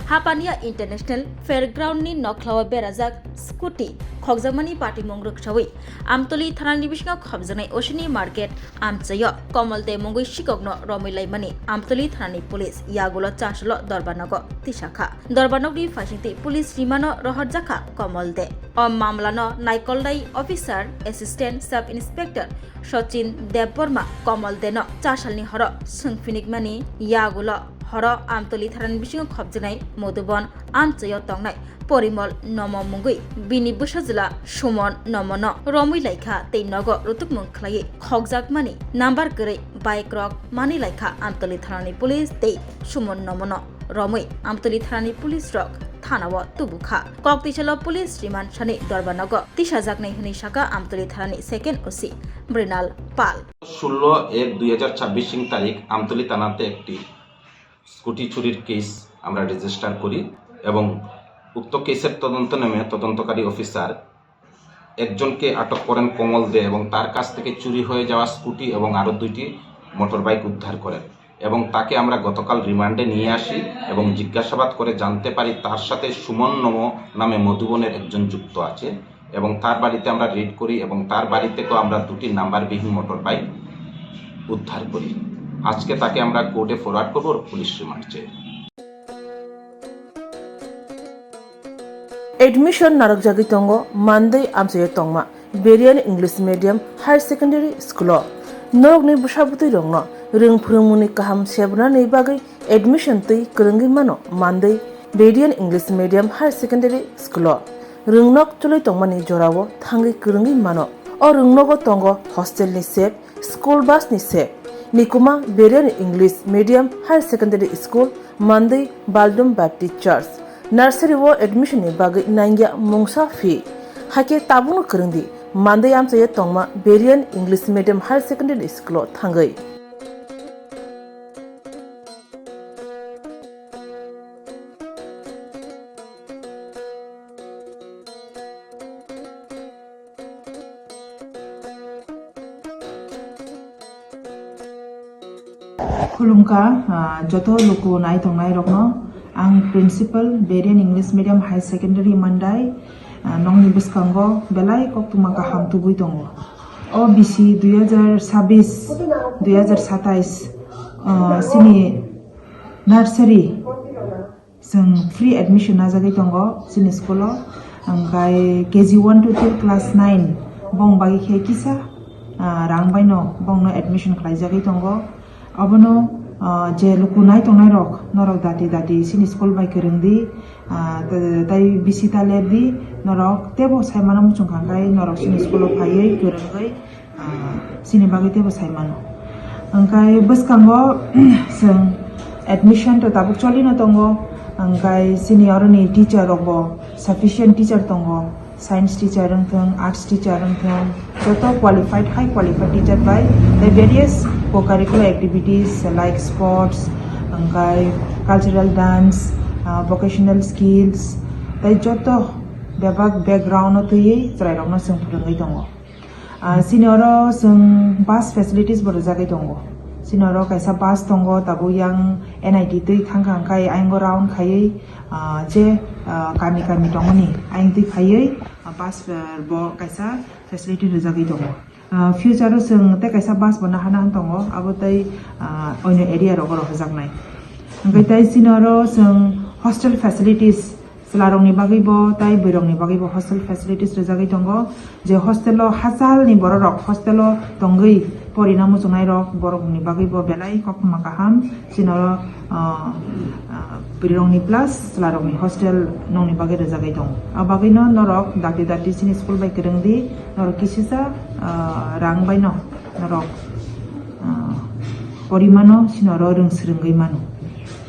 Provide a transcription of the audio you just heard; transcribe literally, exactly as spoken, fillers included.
Hapania International Fairground ni nokhlao berajak scooty khokjakmani patimung rwksawi Amtoli thanani bisingo khopjaknai Oshini Market amchaio Komol De mungwi sikokno romwi laimani Amtoli thanani police yagulo chasalo Dorbanogo tisakha. Dorbanogni phaisingtwi police rimano rohorjakha Komol De. O mamlano naikolnai officer assistant sub inspector Sachin Debbarma Komol Deno chasalni horo swngphinikmani yagulo horo Amtoli thanani bisingo khopjaknai Modubon amchaio tongnai Porimol Nomo mungwi bini bwsajwla Sumon Nomono romwi laikha tei nogo rutukmung khlaiwi khokjakmani number kwrwi bike rok manwi laikha Amtoli thanani police tei Sumon Nomono romwi Amtoli thanani police rok thanao tubukha. Kok tisalo police remand sani Dorbanogo tisajaknai hwnwi saka Amtoli thanani second O C Mrinal Pal. ষোলো এক দুই হাজার ছাব্বিশ ইং তারিখ আমতলী থানাতে একটি স্কুটি চুরির কেস আমরা রেজিস্টার করি এবং উক্ত কেসের তদন্ত নেমে তদন্তকারী অফিসার একজনকে আটক করেন কমল দে এবং তার কাছ থেকে চুরি হয়ে যাওয়া স্কুটি এবং আরও দুইটি মোটর বাইক উদ্ধার করেন এবং তাকে আমরা গতকাল রিমান্ডে নিয়ে আসি এবং জিজ্ঞাসাবাদ করে জানতে পারি তার সাথে সুমন নম নামে মধুবনের একজন যুক্ত আছে এবং তার বাড়িতে আমরা রেড করি এবং তার বাড়ি থেকেও আমরা দুটি নাম্বারবিহীন মোটর বাইক উদ্ধার করি। আজকে তাকে আমরা কোর্টে ফরওয়ার্ড করবো পুলিশ রিমান্ড চেয়ে। Admission narwkjagwi tongo Mandwi amchaio tongma Berian English Medium Higher Secondary School o. Norokni bwsa bwtwi rokno rwng phwrwngmungni kaham sebnani bagwi admission twi kwrwngwi mano Mandwi Berian English Medium Higher Secondary School o. Rwngnok chwlwi tongmani jorao thangwi kwrwngwi mano. O rwngnogo tongo hostel ni sep, school bus ni sep. Nikuma Berian English Medium Higher Secondary School, Mandwi Baldum Baptist Church. Nursery o admission ni bagwi nangya mungsa fee. Hakhe tabukno kwrwngdi, Mandwi amchaio tongma Berian English Medium Higher Secondary School o thangwi. Khulumkha, ah, joto luku nai tongnai rokno. Ang Principal Berian English Medium Higher Secondary Mandai, ah, nokni bwskango belai koktwma kaham tubui tongo. O bisi dui hajar sabis, dui hajar satais, ah, sini nursery Chwng free admission najagwi tongo chini school o, hwnkhe K G one to till class nine bong bagwi khe kisa, ah, rang baino bongno admission khlaijagwi tongo. Obono, ah, je luku nai tongnai rok, norok dati dati chini school bai kwrwng di, ah, tei bisi ta ler di, norok tebo sai mano muchung kha khe norok chini school o phaiwi kwrwngwi ah, chini bagwi teibo sai mano. Hwnkhe bwskango chwng admission to tabuk cholino tongo, hwnkhe chini oroni teacher rokbo sufficient teacher tongo, science teacher wngthwng, arts teacher wngthwng, joto qualified, high qualified teacher bai tei various co-curricular activities like sports, hwnkhe cultural dance, ah, vocational skills tei joto bebak background-o twiwi chwrairokno chwng phwrwngwi tongo. Ah, chini oro chwng bus facilities bo rwjagwi tongo. Chini oro kaisa bus tongo, tabuk yang N I T twi thangkha, hwnkhe ayang round khaiwi, ah, je, ah, kami kami tongmani ayang twi phaiwi, ah, bus, ah, bo kaisa facility rwjagwi tongo. Ah, future o chwng tei kaisa bus bo naha naha tongo, abo tei, ah, onyo area rogo rohorjaknai. Hwnkhe tei chini oro chwng hostel facilities Chwlarokni bagwibo tei bwrwirokni bagwibo hostel facilities rwjagwi tongo, je hostel-o hachalni bororok hostel-o tongwi porina muchungnairok borokni bagwibo belai koktwma kaham. Chini oro, ah, ah, bwrwirokni plus chwlarokni hostel nokni bagwi rwjagwi tongo. Abo bagwino norok dakti dakti chini school bai kwrwngdi, norok kisisa, ah, rang baino norok, ah, pori mano, chini oro rwng swrwngwi mano.